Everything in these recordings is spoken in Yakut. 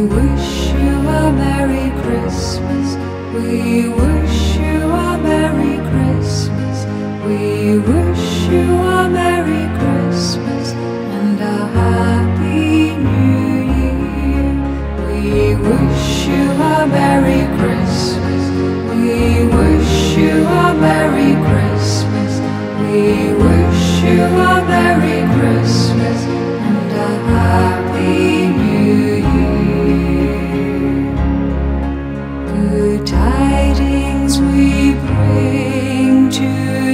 wish you a Merry Christmas. We wish you a Merry Christmas. We wish you a Merry Christmas and a Happy New Year. We wish you a Merry Christmas. We wish you a Merry Christmas. We wish you a Merry Christmas and a Happy New Year. Good tidings we bring to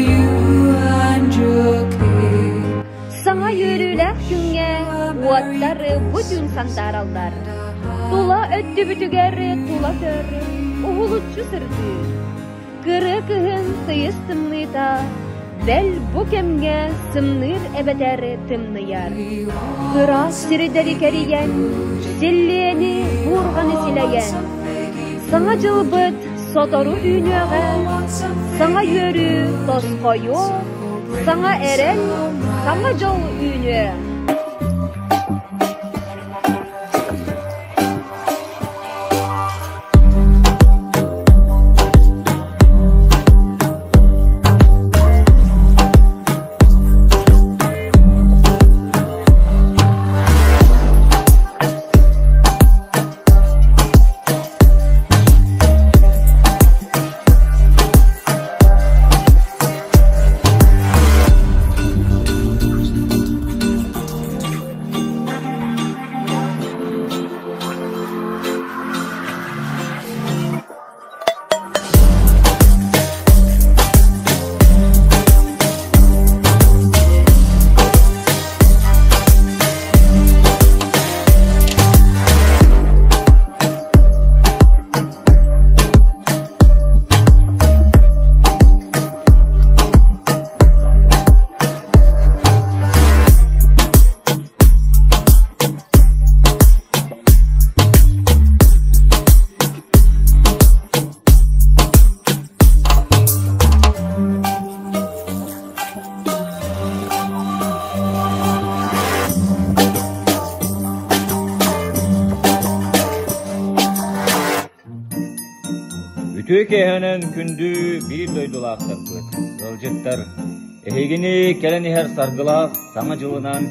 you and your king. Саҥа үөрүүлээх күҥҥэ уоттар бу түүн сандаараллар. Тула өттүбүтүгэр тула көр, уһулуччу сырдыыр. Кырыы кыһын тыйыс тымныыта, бэл бу кэмҥэ сымныыр эбэтэр тымныйар. Ыраас сирдэри кэрийэн, силлиэни, буурҕаны силэйэн, Саҥа дьылбыт сотору үүнүөҕэ, саҥа үөрүү тосхойуо, саҥа эрэл, саҥа дьол үүнүө. Үтүө киэһэнэн күндү биир дойдулаахтарбыт, ыалдьыттар, эһигини кэлэн иһэр саргылаах Саҥа дьылынан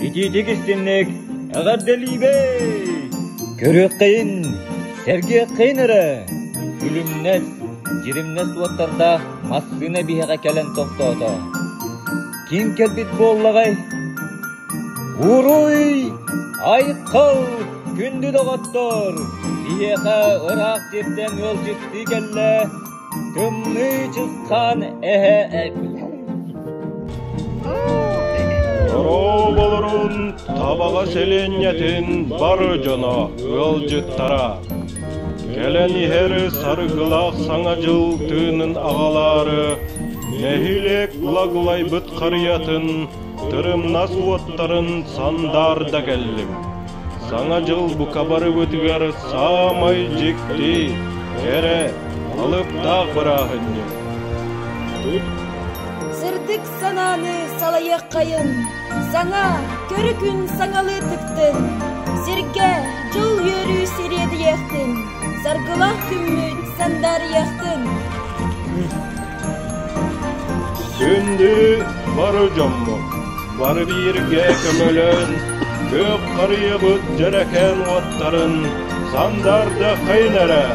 итиитик истинник эҕэрдэлиибэй! Көрүөххэйин, сэргиэххэйин эрэ! Күлүмнэс, дьиримнэс уоттардаах массыына биһиэхэ кэлэн тохтоото. Ким кэлбит буоллаҕай? Уруй! Айхал! Күндү доҕоттор! Биһиэхэ ыраах сиртэн ыалдьыттыы кэллэ Тымныы Чысхаан эһэ Дорооболорун Табаҕа сэлиэнньэтин бары дьоно, ыалдьыттара! Кэлэн иһэр саргылаах Саҥа дьыл тыынын аҕалаары, нэһилиэк лаглайбыт харыйатын, тырымнас уоттарын сандаарда кэллим. Саҥа дьыл бука барыбытыгар саамай дьикти, кэрэ, алыптаах бырааһынньык. Сырдык санааны салайыаххайын, саҥа, көрү күн саҥалыы тыктын, сиргэ дьыл үөрүү сириэдийиэхтин, саргылаах күммүт сандаарыйыахтын. Күндү бары дьоммут, бары бииргэ көмөлөөн, күөх харыйабыт дьэрэкээн уоттарын сандардаххайын эрэ.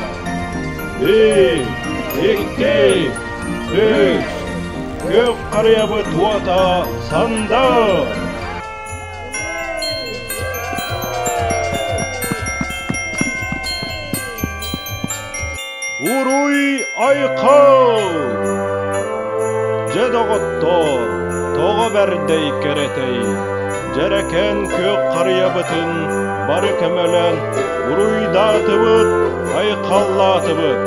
Биир, икки, үс, күөх харыйабыт уота сандаар! Уруй айхал! Дьэ доҕоттоор, тоҕо бэрдэй кэрэтэй, дьэрэкээн күөх харыйабытын бары көмөлөөн уруйдаатыбыт, айхаллаатыбыт.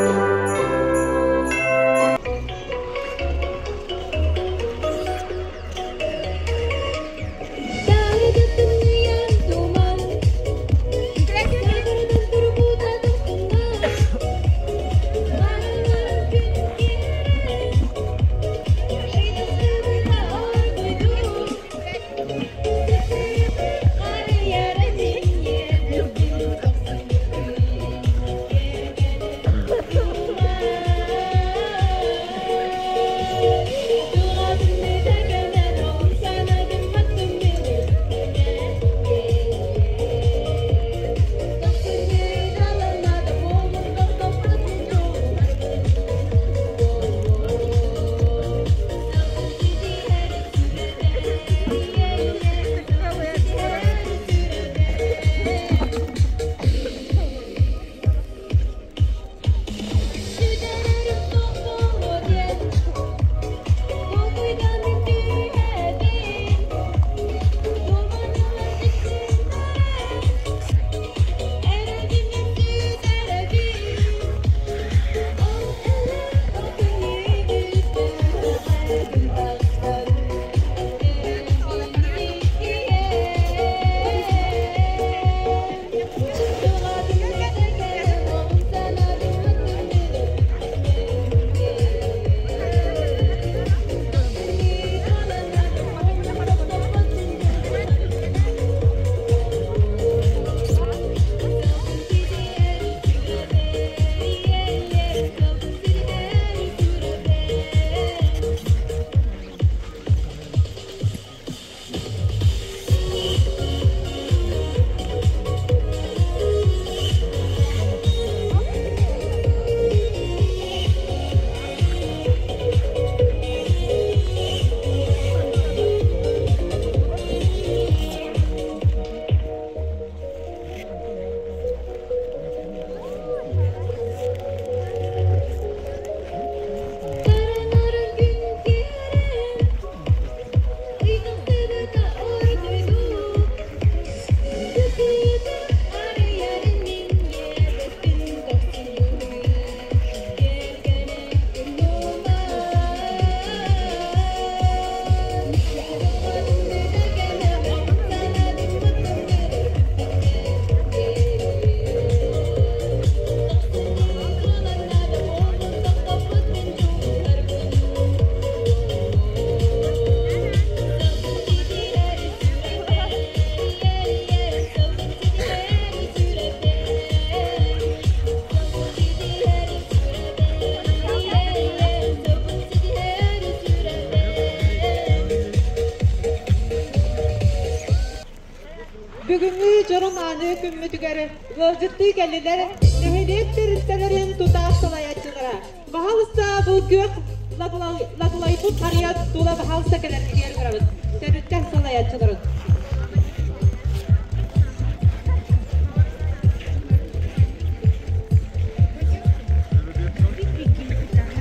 Бүгүҥҥү дьоро мааны күммүтүгэр ыалдьыттыы кэллилэр нэһилиэк тэрилтэлэрин тутаах салайааччылара. Баһаалыста бу күөх лаглайбыт харыйа тула баһаалыста кэлэргитигэр ыҥырабыт. Тэрилтэ салайааччыларын.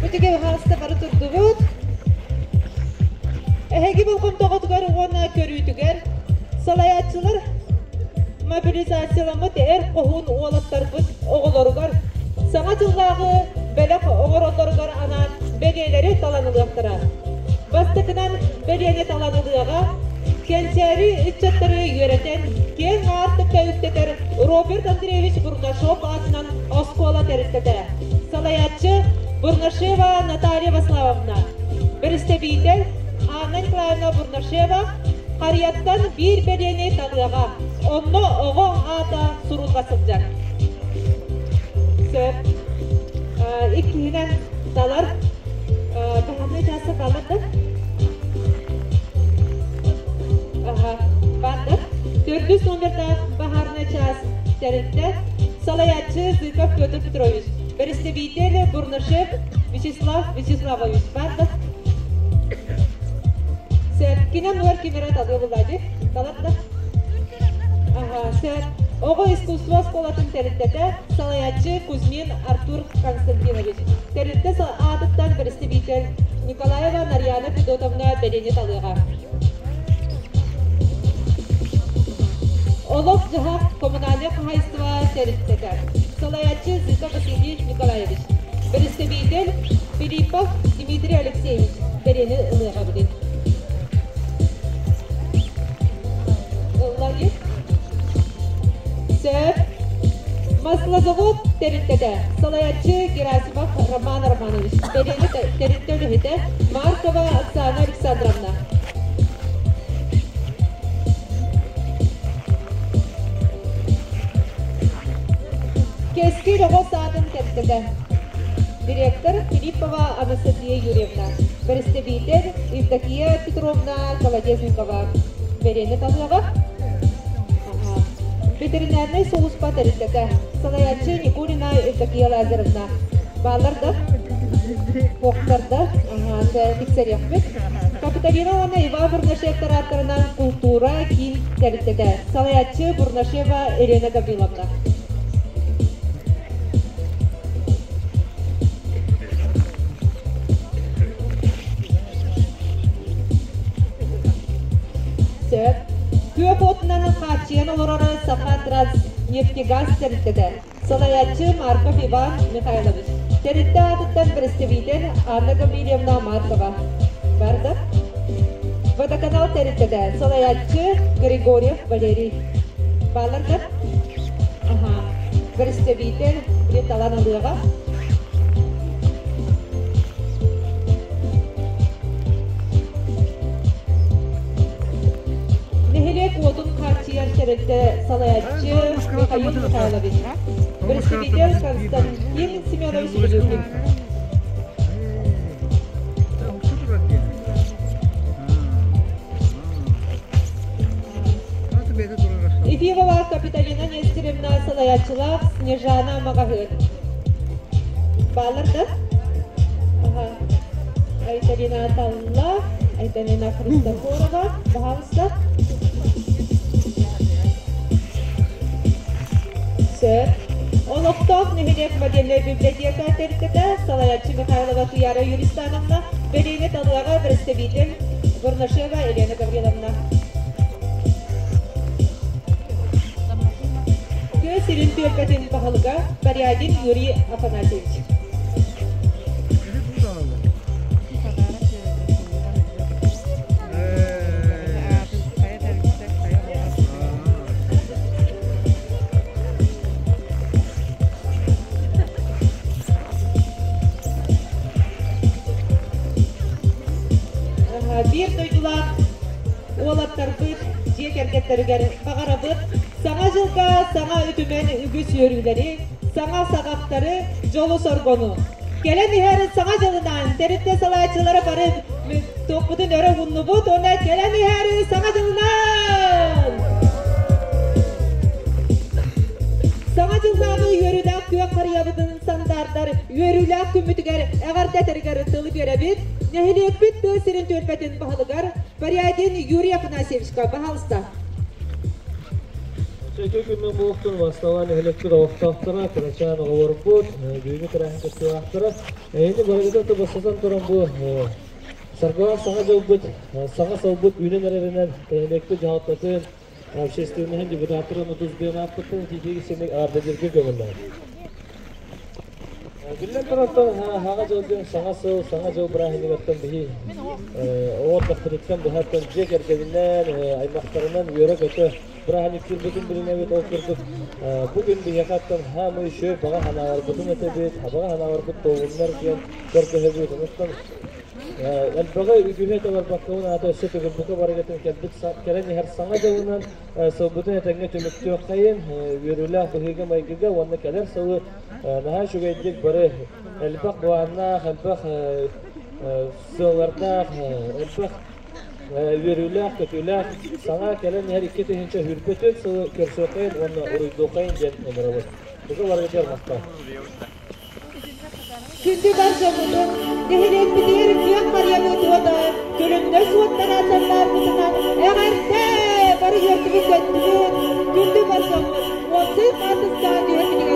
Бу түгэ баһаалыста бары турдубут. Эһиги болҕомтоҕутугар уонна көрүүтүгэр салайааччылар мобилизацияламмыт эр хоһуун уолаттарбыт оҕолоругар Саҥа дьыллааҕы бэлэх оҥороллоругар анаан бэлиэлэри талан ылыахтара. Бастакынан бэлиэни талан ылыаҕа Кэнчээри ыччаттары үөрэтэн киэҥ аартыкка үктэтэр Роберт Андреевич Бурнашов аатынан оскуола тэрилтэтэ. Салайааччы Бурнашева Наталья Ваславовна. Бэрэстэбиитэл Анна Николаевна Бурнашева Харыйаттан биир бэлиэни талыаҕа. Онно оҕо аата сурулла сылдьар. Сөп. Иккиһинэн талар. Баһаарынай чааска талар да? Аха, баар да? Төрдүс номердаах баһаарынай чаас тэрилтэ. Салайааччы Зыков Петр Петрович. Бэрэстэбиитэл Бурнашев Вячеслав Вячеславович. Баар да? Сөп. Кинен нуар кимера талыа буллади. Талар да? Аха, сөп. Оҕо искусство оскуолатын тэрилтэтэ салайааччы Кузьмин Артур Константинович. Тэрилтэ аатыттан бэрэстэбиитэл Николаева Нарьяна Федотовна бэлиэни талыаҕа. Олох-дьаһах коммунальнай хаһаайыстыба тэрилтэтэ. Салайааччы Зыков Василий Николаевич. Бэрэстэбиитэл Филиппов Дмитрий Алексеевич бэлиэни ылыаҕа бүгүн. Ылла Сөп. Маслозавод тэрилтэтэ. Салайааччы Герасимов Роман Романович. Бэлиэни тэрилтэ үлэһитэ Маркова Оксана Александровна. Кэскил оҕо саадын тэрилтэтэ. Директор Филиппова Анастасия Юрьевна. Бэрэстэбиитэл Евдокия Петровна Колодезникова. Бэриэни талыаҕа. Ветеринарнай сулууспа тэрилтэтэ. Салайааччы Никулина Евдокия Лазаревна. Бааллар да? Туохтар да? Тиксэриэхпит. Капиталина уонна Иван Бурнашевтар ааттарынан култуура киин тэрилтэтэ. Салайааччы Бурнашева Елена Гавриловна. Сөп. Күөх уотунан хааччыйан олорор Саха Транснефтегаз тэрилтэтэ. Салайааччы Марков Иван Михайлович. Тэрилтэ аатыттан бэрэстэбиитэл Анна Гаврильевна Маркова. Барда. Водоканал тэрилтэтэ. Салайааччы Григорьев Валерий. Баалар да? Аха. Бэрэстэбиитэл Талан ылыаҕа. Нэһилиэк уотун хааччыйар тэрилтэ салайааччы Михаил Михайлович, бэрэстэбиитэл Константин Семенович Илюхин. Ефимова Капиталина Нестеревна салайааччылаах Снежана маҕаһыын. Баалар да? Аха. Айталина Талла, Айталина Христофорова, пожалуйста. Сөп. Олохтоох нэһилиэк модельнай библиотека тэрилтэтэ салайааччы Михайлова Туяра Юристановна, Бэлиэни Талыаҕа представитель Бурнашева Елена Гавриловна. Тыа сирин түөлбэтин баһылыга Порядин Юрий Афанасьевич. Биир дойдулаах уолаттарбыт дьиэ кэргэттэригэр баҕарабыт Саҥа дьылга саҥа үтүмэн үгүс үөрүүлэри, саҥа саҕахтары, дьолу-соргону. Кэлэн иһэр Саҥа дьылынан тэрилтэ салааччылара бары туохпутун өрө уһуннубут уонна кэлэн иһэр Саҥа дьылынан! үөрүүлээх күөх харыйабытын сандаардар үөрүүлээх күммүтүгэр эҕэрдэ этэригэр тылы биэрэбит. Нэһилиэкпит тыа сирин түөлбэтин баһылыгар Порядин Юрий Афанасьевичка, пожалуйста. Үтүө күнүнэн буолуохтун, басталаан нэһилиэкпит олохтоохторо, кырачаан оҕолорбут, бүгүҥҥү тэрээһин кыттыылаахтара. Эһини барыгытын бастатан туран бу Саргылаах Саҥа дьылбыт, саҥа сылбыт үүнэн эрэринэн нэһилиэкпит дьаһалтатын, общественноһын депутаттарын 31 ааппыттан итиитиги синик аардадиргэ көҥүллээх. Биллэн турартан хаҕа дьыл диэн саҥа сыл, саҥа дьыл бырааһынньыгыттан биһи оҕо тахпытыттан быһаттан дьиэ кэргэнинэн, аймахтарынан үөрэ-көтө бырааһынньыктыырбытын билинэбит. Ол курдук бу күн биһиэхэ аттан хаамыы үчүгэй баҕа санааларбытын этэбит, баҕа санааларбыт туолуннар диэн көрдөһөбүт. Онуттан элбэҕи үгүһү этэ барбаккабын аата өссө төгүрбүкэ барыгытын кэлбит кэлэн иһэр саҥа дьылынан сылбытын этэҥҥэ түмүктүөххэйин, үөрүүлээх быһыыга-майгыга уонна кэлэр сылы наһаа үчүгэйдик бары элбэх былааннаах, элбэх сыаллардаах, элбэх үөрүүлээх, көтүүлээх саҥа кэлэн иһэр 2024 сылы көрсүөххэйин уонна уруйдуоххайын диэн ыҥырабыт. Бука барыгытыгар махтал. Күндү бар дьоммутун, нэһилиэкпитигэр күөх харыйабыт уота күлүмнэс уоттара сандаарбытынан эҕэрдэ! Бары үөрдүбүт көттүбүт! Күндү бар дьоммут, уопсай хаартыскаҕа түһэн.